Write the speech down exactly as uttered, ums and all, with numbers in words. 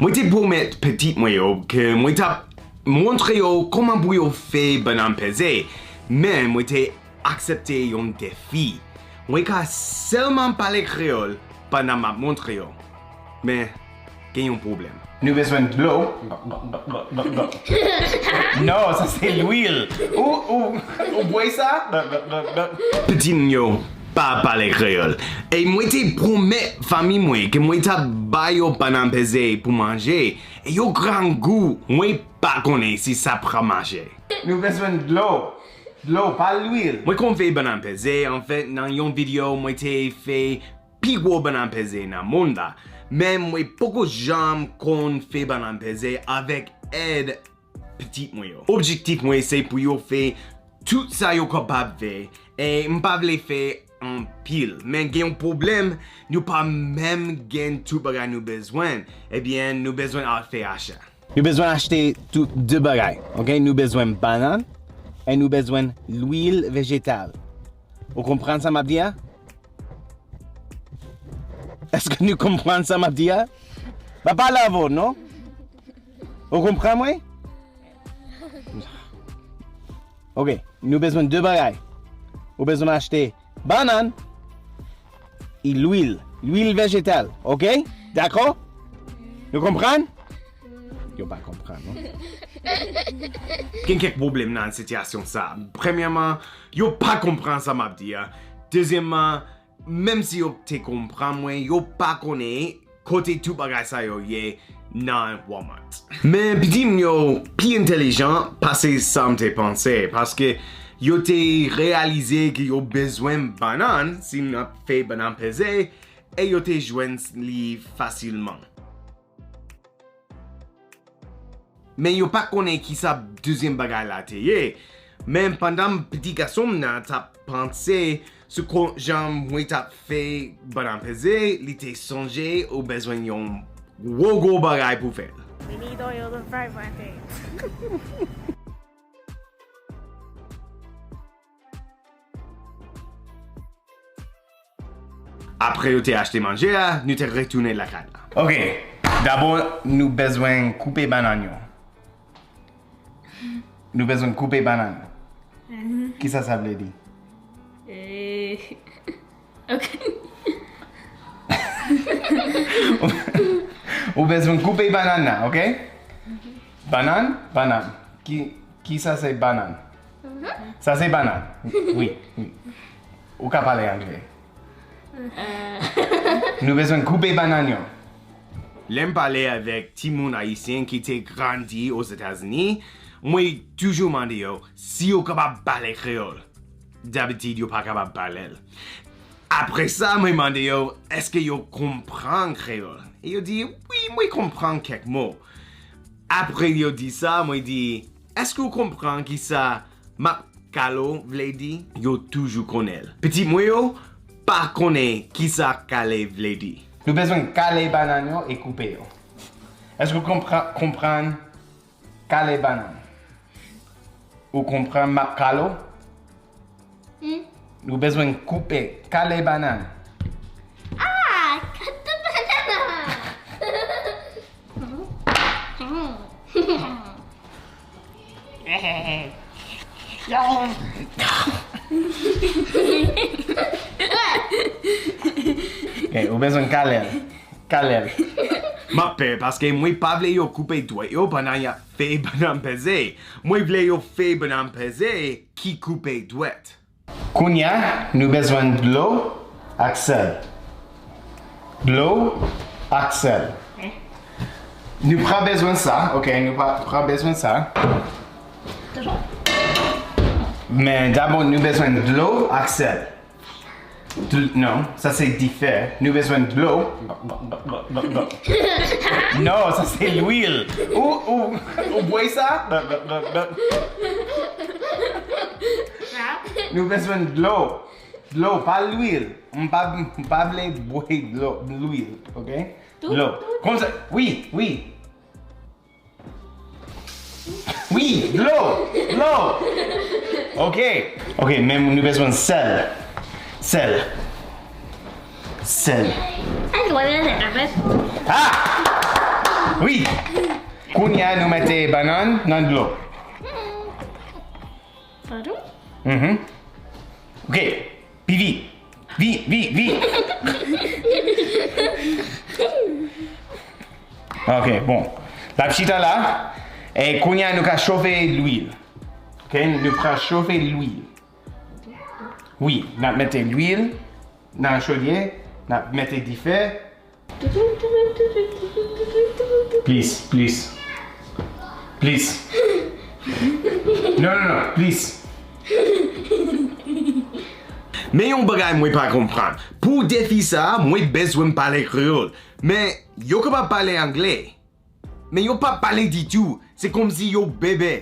Mwen te pwomèt pitit mwen yo ke mwen t ap montre yo kòman pou yo fè bannann peze, men mwen te aksepte yon defi. Mwen ka sèlman pale kreyòl pandan m ap montre yo. Men, gen yon pwoblèm. Nou bezwen dlo. Non, sa se lwil. Ou, ou, ou bwè sa? Pitit m yo pa pale kreyòl. E mwen te pwomèt fanmi mwen ke mwen t ap ba yo bannann peze pou manje. E yo grangou, mwen pa konnen si sa pral mache. Nou bezwen dlo. Dlo, pa lwil. Mwen konn fè bannann peze, anfèt, nan yon videyo, mwen te fè pi gwo bannann peze nan mond la. Men mwen poko janm konn fè bannann peze avèk èd pitit mwen yo. Objektif mwen se pou yo fè tout sa yo kapab fè, e m pa vle fè anpil. Men gen yon pwoblèm, nou pa menm gen tout bagay nou bezwen. Ebyen, nou bezwen al fè acha. Nou bezwen achte tout de bagay, oke? Nou bezwen bannann, e nou bezwen lwil vejetal. Ou konprann sa m ap di a? Èske nou konprann sa m ap di a? M ap pale avè w, non? Ou konprann mwen? Oke, nou bezwen de bagay. Ou bezwen achte bannann e lwil, lwil vejetal, oke? Dakò? Nou konprann? Yo pa konprann, non? Gen kèk pwoblèm nan sitiyasyon sa. Premyèman, yo pa konprann sa m ap di a. Dezyèmman, menm si yo te konprann mwen, yo pa konnen kote tout bagay sa yo ye nan Walmart. Men pitit m yo pi entèlijan pase sa m te panse, paske yo te reyalize ke yo bezwen bannann si n ap fè bannann peze, e yo te jwenn li fasilman. Men yo pa konnen kisa dezyèm bagay la te ye. Men pandan piti gason m nan t ap panse sou kon jan mwen t ap fè bannann peze, li te sonje ou bezwen yon gwo gwo bagay pou fè l. We need oil to fry plantains. Apre yo te achte manje a, nou te retounen lakay la. Oke, dabò nou bezwen koupe bannann yo. Nou bezwen koupe bannann. Mhm. Kisa sa vle di? Eh, ok. Ou bezwen koupe bannann nan, oke? Bannann, bannann. Ki, kisa se bannann? Mhm. Sa se bannann. Wi, wi. Ou ka pale angle. Euh. Nou bezwen koupe bannann yo. Lè m pale avèk timoun ayisyen ki te grandi Ozetazini, mwen toujou mande yo si yo kapab pale kreyòl. Dabitid, yo pa kapab pale l. Apre sa, mwen mande yo, èske yo konprann kreyòl? E yo di, wi, mwen konprann kèk mo. Apre yo di sa, mwen di, èske w konprann kisa makalo vle di? Yo toujou konnen l. Pitit mwen yo pa konnen kisa kale vle di. Nou bezwen kale bannann yo e koupe yo. Èske w konpra-, konprann kale bannann? Ou konprann makalo? Hmm. Nou bezwen koupe, kale bannann. Ah, cut the banana! Ok, ou bezwen kale l. Kale l. M ap pè paske mwen pa vle yo koupe dwèt yo pandan y ap fè bannann peze. Mwen vle yo fè bannann peze ki koupe dwèt. Kounye a, nou bezwen dlo ak sèl. Dlo ak sèl. Nou pa bezwen sa, ok, nou pa, pa bezwen sa. Men dabò, nou bezwen dlo ak sèl. Dl-, non, sa se dife. Nou bezwen dlo. Non, sa se lwil. Ou, ou, ou bwè sa? Nou bezwen dlo. Dlo, pa lwil. M pa, m pa vle bwè dlo, lwil, ok? Dlo. Konsa, wi, wi. Wi, dlo, dlo. Ok. Ok, men nou bezwen sèl. Sèl. Sèl. Ah! Wi. Kounye a nou mete bannann nan dlo. Padon? Mhm. Ok. Pi vit. Vit, vit, vit. Ok, bon. L ap chita la. E kounye a nou ka chofe lwil. Ok, nou ka chofe lwil. Wi, n ap mete lwil nan chodye, n ap mete dife. Plis, plis. Plis. Non, non, non, plis. Men yon bagay mwen pa konprann. Pou defi sa a, mwen bezwen pale kreyòl. Men yo kapab pale anglè. Men yo pa pale ditou. Se kòmsi yo bèbè.